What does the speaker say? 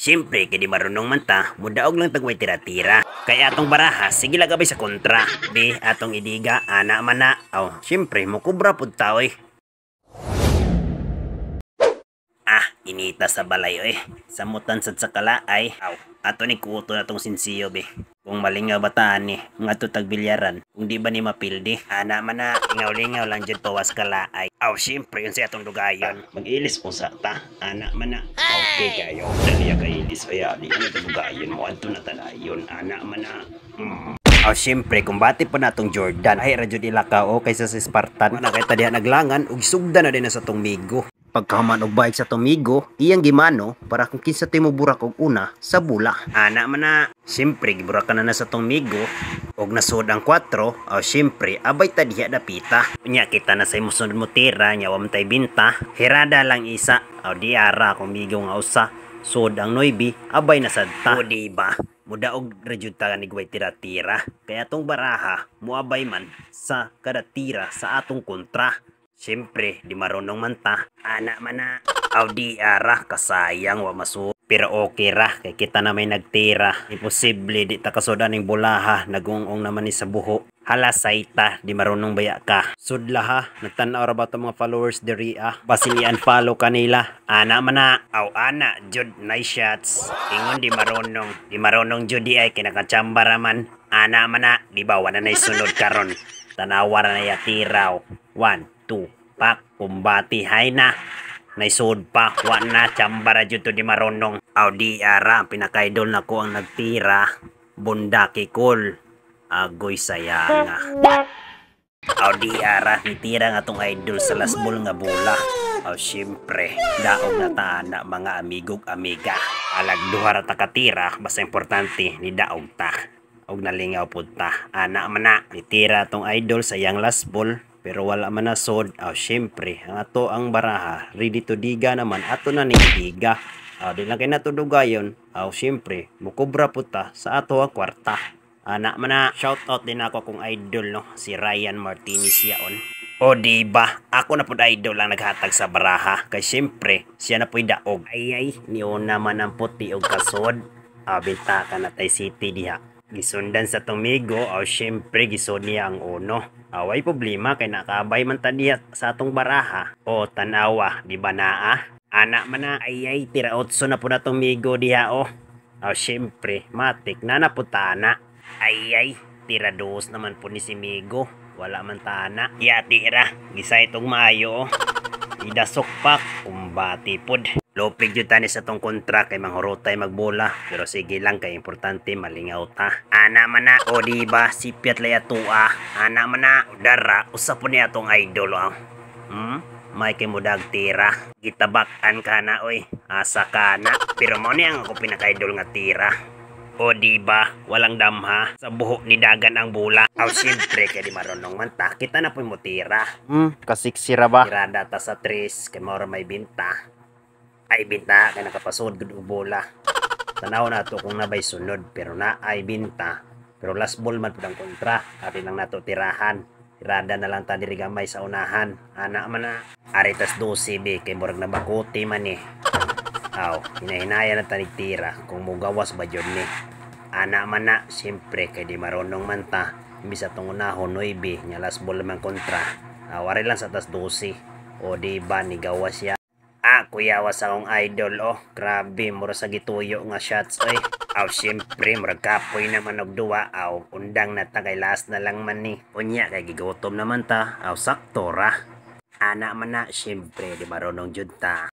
Siyempre, kay di marunong man ta, mudaog lang tag way tira-tira. Kay atong baraha, sige lang gabay sa kontra. Di, atong idiga, ana man na. Aw, siyempre, mukubra pud ta, oy. Ah, inita sa balay, oy. Samutan sad sa kalaay. Aw, ato ni kuto na tong sinsiyo, be. Kung malingaw bataan ni, nga to tagbilyaran. Kung di ba ni mapildi. Ana man na, lingaw-lingaw lang jud pawas kalaay. Aw, siyempre, yun sa atong dugayon. Mag-ilis usa ta, ana man na. Okay kayo. Dali ka ilis ay di ano to dugayon mo adto na tanayon. Ana man na. Aw, siyempre, kumbati pa natong Jordan. Ay, radyo ila ka o kaysa sa Spartan. Wala kay ta diha naglangan ug sugda na din na sa tong migo. Pagkahuman og bayad sa tumigo, iyang gimano para kung kinsa ti mo burak og una sa bula. Ana man na, siyempre giburakan na na sa tumigo og nasud ang 4, aw siyempre abay ta diha dapita. Nya kita na sa imusunod mo tira, nya wa man tay binta, hirada lang isa. Aw di ara kung migo nga usa, sud ang 9, abay na sad ta. O di ba? Mudaog ra jud ta ni way tira-tira. Kaya tong baraha muabay man sa kada tira sa atong kontra. Siyempre, di marunong man ta. Ana man na. Aw di ara, kasayang wa masu. Pero okay ra, kay kita na may nagtira. Imposible, di ta kasudan ning bulaha, nagungong naman ni sa buho. Hala saita, di marunong baya ka. Sudla ha, nagtanaw ra ba itong mga followers diri ah? Basin i-unfollow kanila. Ana man na. Aw ana, jud, nice shots. Ingon di marunong. Di marunong jud di ay, kinakachamba ra man. Ana man na, di ba wala na sunod karon. Tanawa ra na ya tiraw. 1, 2, pak, kumbati, hay na. Naisod pa, wa na, chamba ra jud to di marunong. Aw di ara, ang pinaka-idol na ko ang nagtira. Bundaki kol. Agoy sayanga. Aw di ara, nitira nga tong idol sa last ball nga bola. Aw siyempre, daog na ta na mga amigog amiga. Alag duha ra ta katira, basta importante ni daog ta. Og nalingaw pud ta. Ana man na, nitira tong idol sa iyang last ball. Pero wala man nasod. Aw siyempre, ang ato ang baraha, ready to diga naman, ato na ni diga. Aw di lang kay natudugayon. Aw siyempre, mukubra pud ta sa ato ang kwarta. Ana man na, shout out din ako akong idol no, si Ryan Martinez yaon. O di ba, ako na pud idol ang naghatag sa baraha kay siyempre siya na pu'y daog. Ay ay, niuna man ang puti og kasod. Aw binta ka na tay city diha. Gisundan sa tumigo, aw siyempre gisod niya ang uno. Away problema kay nakabay man ta diha sa atong baraha. O tanawa, di ba naa? Ana man na, ay ay, tira 8 na po na tumigo diha o. Aw siyempre, matik na na po tana. Ay ay, tira 2 naman po ni si Migo. Wala man tana. Ya tira, gisa itong maayo o. Idasok pa, kumbati pod. Lupig jud tani sa tong kontra kay manghurotay magbola. Pero sige lang kay importante malingaw ta. Ana man na, o di ba sipyat lay atua. Ana man na, dara usa po niya atong idol oh. May kay mudag tira. Gitabak-an ka na oy. Asa ka na. Pero mao ni ang ako pinaka-idol nga tira. O di ba, walang damha. Sa buhok ni dagan ang bola. Aw siyempre kay di marunong man ta. Kita na po mo tira. Kasiksi ra ba? Tirada ta sa tres kay mao ra may binta. Ay binta kay nakapasod gud og bola. Tanaw na to kung nabay sunod pero na ay binta. Pero last ball man pud ang kontra. Ari lang nato tirahan. Tirada na lang ta diri gamay sa unahan. Ana man na. Ari tas 12 be kay murag nabakuti man ni. Aw, hinahinaya na tanig tira kung mugawas ba jud ni. Ana man na, siyempre kay di marunong man ta. Imbis atong unahon 9 nya last ball man kontra. Aw, ari lang sa tas 12. O di ba ni gawas siya. Ah, kuyawa sa akong idol oh. Grabe, mura sa gituyo nga shots oy. Aw, siyempre, murag kapoy naman og duwa. Aw, undang na ta kay last na lang man ni. Unya kay gigutom naman ta. Aw, sakto ra. Ana man na, siyempre, di marunong jud ta.